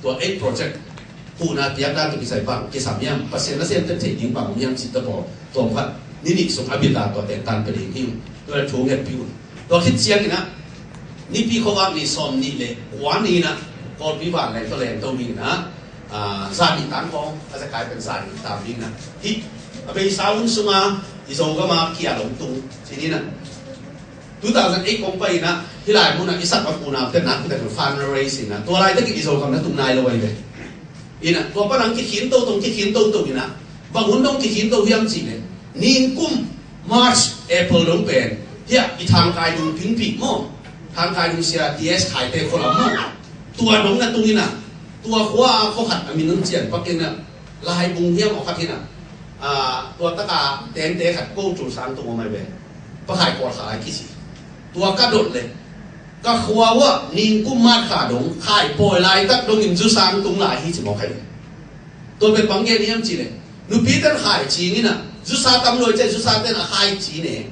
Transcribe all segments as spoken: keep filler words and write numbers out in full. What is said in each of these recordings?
Tua eight project huhna piak dan tawh kisai bang kisam hiam, Pasian nasem teh theih ding bang om hiam cih tawh pawl tawm khat ni nih sung a bit a tua tentan pia ding hi. Tua thu ngetpih un. Tua khit ciangin ah Nipi khuavak ni sawm nih le kua ni-in ah Kawlpi vanleng tawh lengto dingin ah, ah, zan nih tang khawng a zekai pen zan nih tam dingin ah hih a beisa hun sunga i Zogam a kia lawng tung ci-in ah two thousand eight kong pai-in ah hih lai munah i sak bang unau ten nak kitak fundraise in ah tua laitakin i Zogam na tung nai lo ahi ve. In ah tua pan ang kikhin toto kikhin toto in ah bang hun dong kikhin to hiam cih leh ningkum March April dong pen hiah i Thangkai Dung Pingpi maw, Thangkai Dung sia T S Khaite khualam maw, tua dong na tung in ah tua khua a khua khat a min hong cian pak in ah Laibung hiam aw khat hi-in ah, ah, tua taka tente khat ko Tul Sang tung aw mai ve. Pa Khai Pawl Kha lai kici. Tua ka dot leh ka khua uah ningkum March kha dong khai pawi laitak dongin zusang tung lai hi ci mawk ahi. Tua pen bang gen hiam cih leh nupi ten khai cing in ah zusa tam luai ciah zusa ten a khai ci ne.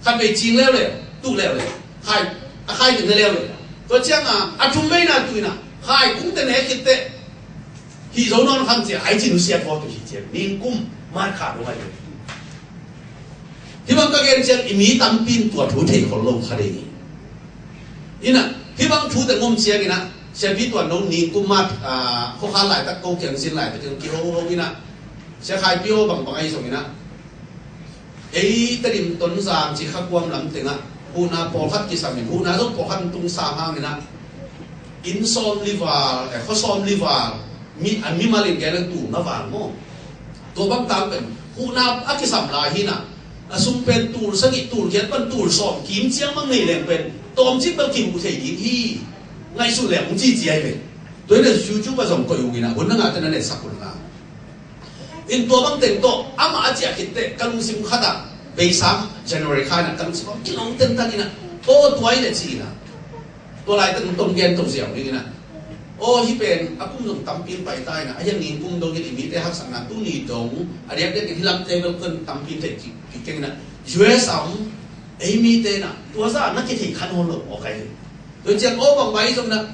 Khat vei cing leuleu, tuh leuleu, khai, a khai ding leuleu. Tua ciangin a thum veina tuh in ah khai kungte ne khit teh hih zo nawn kham cia ai ci nusiat vaw tuh hi cia ningkum March kha dong ahi. Hih bang ka gen ciang i mi tampi in tua thu thei khol lo kha ding hi. In ah hih bang thu teng om ciangin ah Sia Pi Tuan dong ningkum March, ah, khuakhan laitak ko kiang zin laitak kiang kiho ho in ah Sia Khai Pi aw bang bang ahi zongin ah ei Tedim Tonzang ci kha kuam lam tengah huhna pawlkhat kisam in huhna zong pawlkhat tung sam hangin ah inn sawm li val, eh, khua sawm li val mi, a mimal in gen tul nga val maw. Tua bang tang pen huhna a kisam lai hi-in ah a sum pen tul sagih tul giat pan tul sawm kim ciang bang nei leng pen tawmcik bel kihuh thei ding hi. Ngaihsun leng hong cici ahi ve. Tua in ah YouTube ah zong koih uh in ah hun na ngah teh na netsak un la. In tua bang teng tawh amah a ciah khit teh ka lungsim khat ah beisa January kha in ah ka lungsim ah kilawng tentan in ah aw tua hi leh ci in ah tua laitak in tong gen to ziau ding in ah aw hih pen a kum zong tampi in pai ta in ah a hiang ningkum dongin i mite haksatna tuni dong a diakdiak in hih lamte bel kon tampi in theih kik kik keng in ah U S a om ei mite in ah tua zah na kithei khan hon lo aw kai hi. Tua ciang aw bang bai zong in ah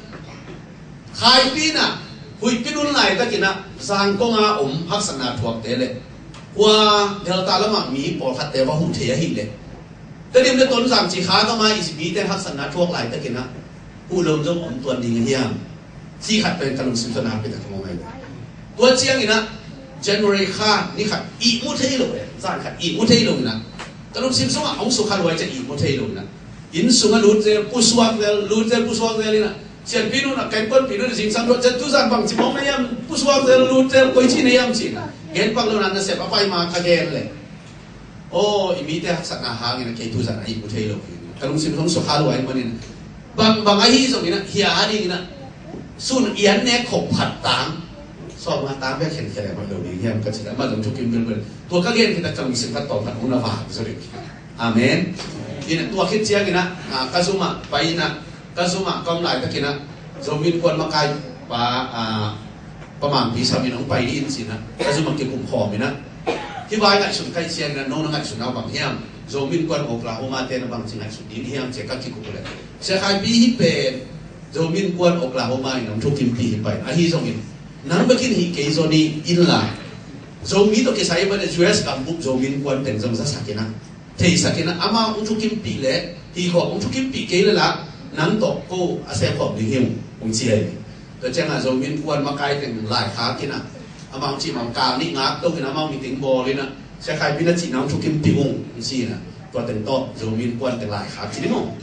Khaipi in ah huihpi nun laitakin ah Zangkong a om haksatna thuakte le hua Delta lamah mi pawlkhatte va huh thei ahih leh Tedim le Tonzang ci kha gam a i mite haksatna thuak laitakin ah huh lo zong om tuan ding a hiam? Ci khat pen ka lungsim tawh nakpi tak a ngawng ahi. Tua ciangin ah January kha ni khat ihmu thei lo e, zan khat ihmu thei lo in ah ka lungsim sungah hong sukha luai ciah ihmu thei lo in ah inn sungah lut zel, pusuak zel, lut zel, pusuak zel in ah sianpi nun ah kengkonpi nun ah zingsang luat zel, tuzan bangci mawk na hiam, pusuak zel, lut zel, koici na hiam ci in ah gen pak lo in ah nasep a pai ma ka gen leh aw i mite haksatna hangin ah kei tuzan a ihmu thei lo hi. Ka lungsim hong sukha luai manin bang bang ahi zongin ah hia a dingin ah sun i an nek khop khat tang sawm nga tang bek khenkhen a hoih lo ding hiam ka ci a, amah zong thukim bilbil. Tua ka gen khit ah ka lungsim khat tawm khat hong na vak zaw ding. Amen. In ah tua khit ciangin ah, ah, ka zum ah pai in ah ka zum ah ka om laitakin ah Zomi Innkuan makai pa, ah, Pa Mangpi Sam in hong pai dih in ci in ah ka zum ah kikum khawm in ah hih vai ngaihsun ka hih ciangin ah no na ngaihsun a bang hiam? Zomi Innkuan Oklahoma te na bangci ngaihsun ding hiam ci a ka kikum leh Sia Khaipi hih pen Zomi Innkuan Oklahoma in hong thukimpih hi pai. Ahi zongin nang bekin hih kei zaw ni in la Zomi tawh kisai bang in U S gambup Zomi Innkuan teng zong zasak in ah theisak in ah amau hong thukimpih leh hih khawng hong thukimpih kei leh la nang tawh ko a sem khawm ding hi ung hong ci ahi. Tua ciangah Zomi Innkuan makai teng laikhak in ah amau hong cih mah kal nih ngak to in ah amau meeting bawl in ah Sia Khaipi na cihna hong thukimpih ung hong ci in ah tua teng tawh Zomi Innkuan teng laikhak ci ding ung.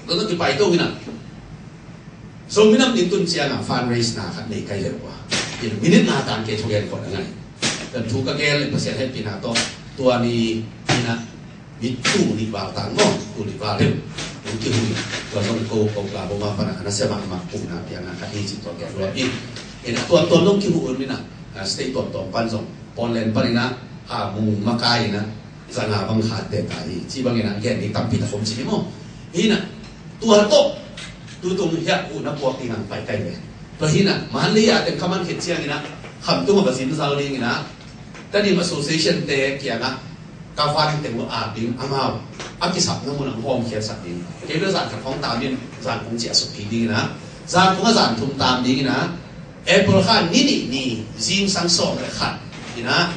Tua tawh kipai to in ah Zomi Nam Ni tun ciangah fundraise na khat nei kai leh ua in minute na tang kei thugen khawh na ngai. Kan thu ka gel in Pasian hehpihna tawh tua ni in ah mi tul nih val tang maw, tul nih val deuh hong kihui. Tua zong ko, ko Oklahoma pan a na sia mahmah, pumna piang a khat hi ci tua kiang luat in. In a tuamtuam zong kihuh un in a, a state tuamtuam pan zong, Portland pan in a, ha mung makai in a, za nga bang khatte ta hi ci bang in a, gen ding tampi tak om ci hi maw. Hi in a, tua tawh tutung hiah uh na puak ding ang pai kai ve. Tua hi in a, Manley a teng kha man khit ciang in a, Khamtung a va zin zal ding in a, Tedim Association te kiangah ka van teng uh ap ding, amau a kisapna mun ang hawmkhiatsak ding. Kei bel zan khat khawng tam in, zan kung ciah suk kik ding in a, zan kung a zan thum tam ding in a, April kha ni nih ni zingsang sawm le khat in ah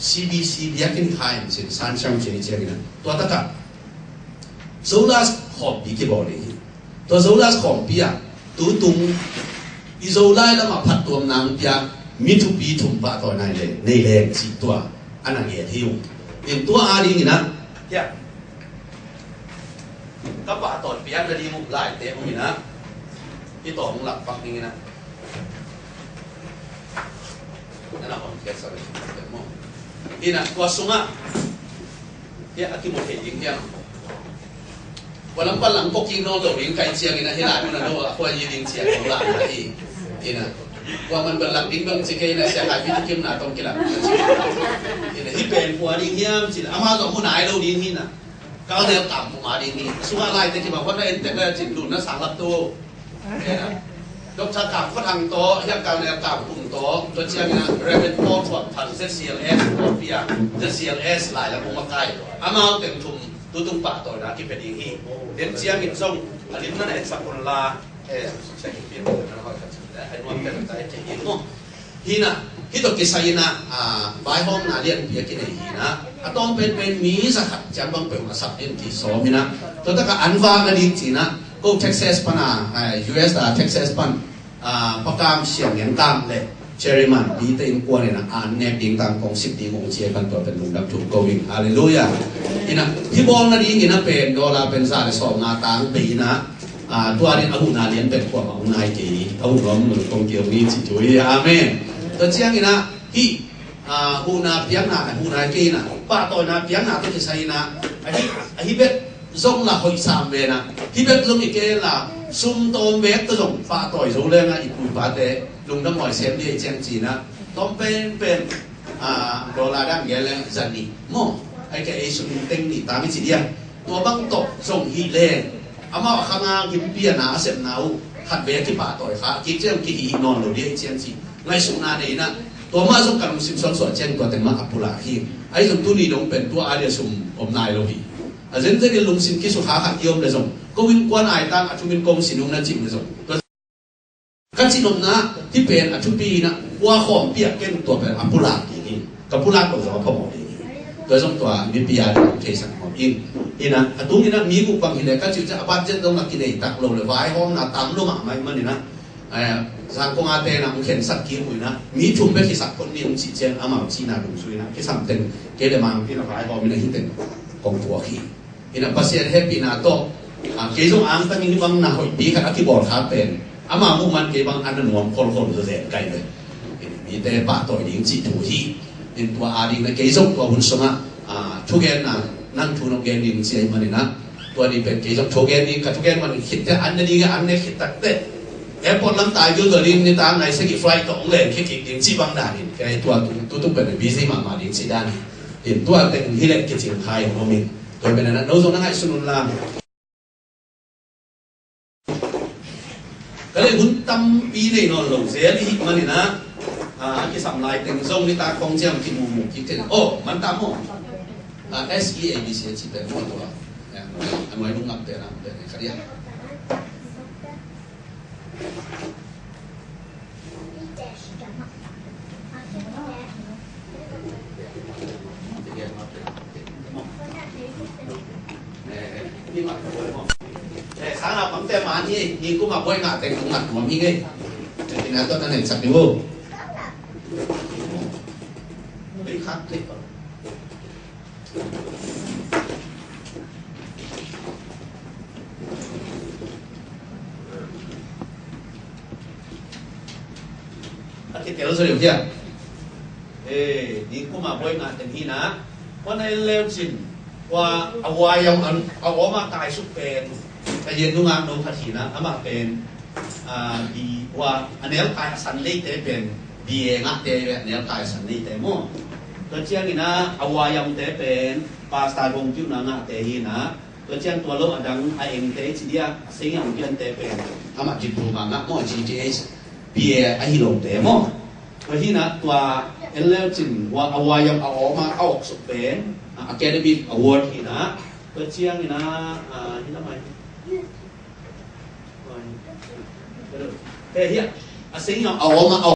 C B C biakinn kha in cin, Sunshine cin i ciangin ah, tua takah Zolas khawmpi kibawl ding hi. Tua Zolas khawmpi ah tutung i Zolai lamah phattuamna hong pia mi thupi thum pahtawina nei leng cih tua a na gen hi ung. In tua adingin ah, hiah ka pahtawi piakna ding uh laite hong in ah, hih tawh hong lak pak dingin ah, na na hong kiatsak ding maw? Hi na, tua sungah hiah a kimu thei ding hiam? Kua lam pan lang kok kik nawn lo ding ka hih ciangin ah, hih lai mun ah no a khua yi ding ciang lo lah na hi. Hi na, kua man pan lak ding bang ci kei na, sia kai pi tu kim na tong kilang. Hi na, hih pen kua ding hiam ci na, amah zong mu nai lo ding hi na. Kal neu tam pu ma ding hi. Sungah laite kibang khuat na en tek na cin dun na sang lap tu. Hi na, Doctor Kam Khuat Hang tawh, hiah Kal neu tam kum tawh, tua ciangin ah Reverend Paul Thuam Thang, Z C L S, Paul Pia, Z C L S lai lam ung makai. Amau teng thum tutung pahtawina kipia ding hi. Den ciangin zong a lim na na etsak un la, eh, sa hi pia na hoi ka cin le, ai nuam pen ta et hi mo. Hi na, hih tawh kisai in ah, ah, vaihawmna lianpi a kinei hi na. A tawm penpen mi za khat ciang bang peuh a sap ding ti sawm hi na. Tua takah an vak a ding ci na. Ko Texas pan a, ah, U S a Texas pan, ah, Pa Kam Siang Niang Kam le Chairman Pi te innkuan in ah an nek ding tang kong sik ding ung ci a, kan tua pen lungdam thu ko ing. Halleluiah. Hi na, hih bawlna dingin ah pen dollar pen za le sawm nga tang pe hi na. Ah, tua ding a huhna lian pen kuamah hong nai kei, a huh nuam lo kong kei hong hi ci thu hi. Amen. Tua ciangin ah hih, ah, huhna piakna, huhna kei in ah, pahtawina piakna tawh kisai in ah, ahi, ahi bek zong la hoih sam ve na, hi bek zong hi kei la, sum tawm bek tawh zong pahtawi zo leng ah i pu i pate lungdam huai sem ding hi ciang ci na, tawm penpen, ah, dollar dang gen leng za nih maw? Ai kei ei sum teng nih tam i ci diam? Tua bang tawh zong hi leng, amau a khang a gimpi a na a sepna uh khat vei a kipahtawi kha kik ciang kihih nawn lo ding hi ciang ci. Ngaihsutna nei in ah, tua mah zong ka lungsim suaksuak ciang tua teng mah a pulak hi. Ahi zong tuni dong pen tua a dia sum om nai lo hi. A zenzen in lungsim kisukha khat i om le zong, ko innkuan ai tang a thumin kong sin ung na cih le zong, tua ka cihnopna, hih pen a thupi in ah, kua khawmpi ah ken tua pen a pulak ding hi. Ka pulak lo zong a phamawh ding hi. Tua zong tua mipi a ding theisak mawh in. In ah, a tung in ah mi guk bang hi le ka cih ciang a budget zong a kinei tak lo le vaihawmna tam lo mahmah ahih manin ah, eh, Zangkong a te in ah hong khensak kik uh in ah, mi thum bek hisak phot ni hong cih ciang amau cihna dungzui in ah kisam teng kei le Mang Pi in ah vaihawm in ah hih teng kong puak hi. Hi na, Pasian hehpihna tawh, ah, kei zong angtang in hih bang na hoihpi khat a kibawl kha pen, ama muh man kei bang an a nuam kholkhol zazen kai ve. Hi na, mite pahtawi ding cih thu hi. Hi na, tua ading na kei zong tua hun sungah, ah, thugenna, nang thu nong gen ding ci ahih manin ah, tua ni pen kei zong thu gen ding, ka thugen man khit teh an na ding, an ne khit tak teh airport lam tai gilgil in nitak nai sagih flight tawh hong len khia kik ding cih bang dan in, kei tua tu, tutung pen busy mahmah ding cih dan in. Hi na, tua teng hi leh kicing khai hong om in. Tua pen a na, no zong na ngaihsun un la. Ka leh hun tampi nei nawn lo zel i hih manin ah, ah, a kisam lai teng zong nitak khong ciang kimumu kik thei. Oh, man tam maw? Ah, S E A B C a ci pen maw tua? Ya, a nuai lungngam pen ah, pen ka dia. Eh, sang na pang te man hi, ni kum a buai ngah teng ngat nuam hi ngei. Ina to na nei sak ni wo. Bei khak te. A kitel zaw deuh hiam? Eh, ni kum a buai ngah teng hi na. Kua na en leu cin, kua a huai a om a, a om a kaisuk pen, ka yen nungak no khat hi na, amah pen, ah, bi, kua a nelkai a san leite pen, bi e ngahte, a nelkai a san leite maw. Tua ciangin a, a huai a omte pen, Pastor Bong Piu na ngahte hi na, tua ciang tua lo a dang a engte ci dia, a seng a hong piante pen, amah Diploma ngah maw, G T H, B A ahi lote maw. Tua hi na tua en leu cin, hua, a huai a om a, a om a, a awk suk pen, a, Academic Award hi na, tua ciangin a, a, hi na mai. Te hi a. A seng a om a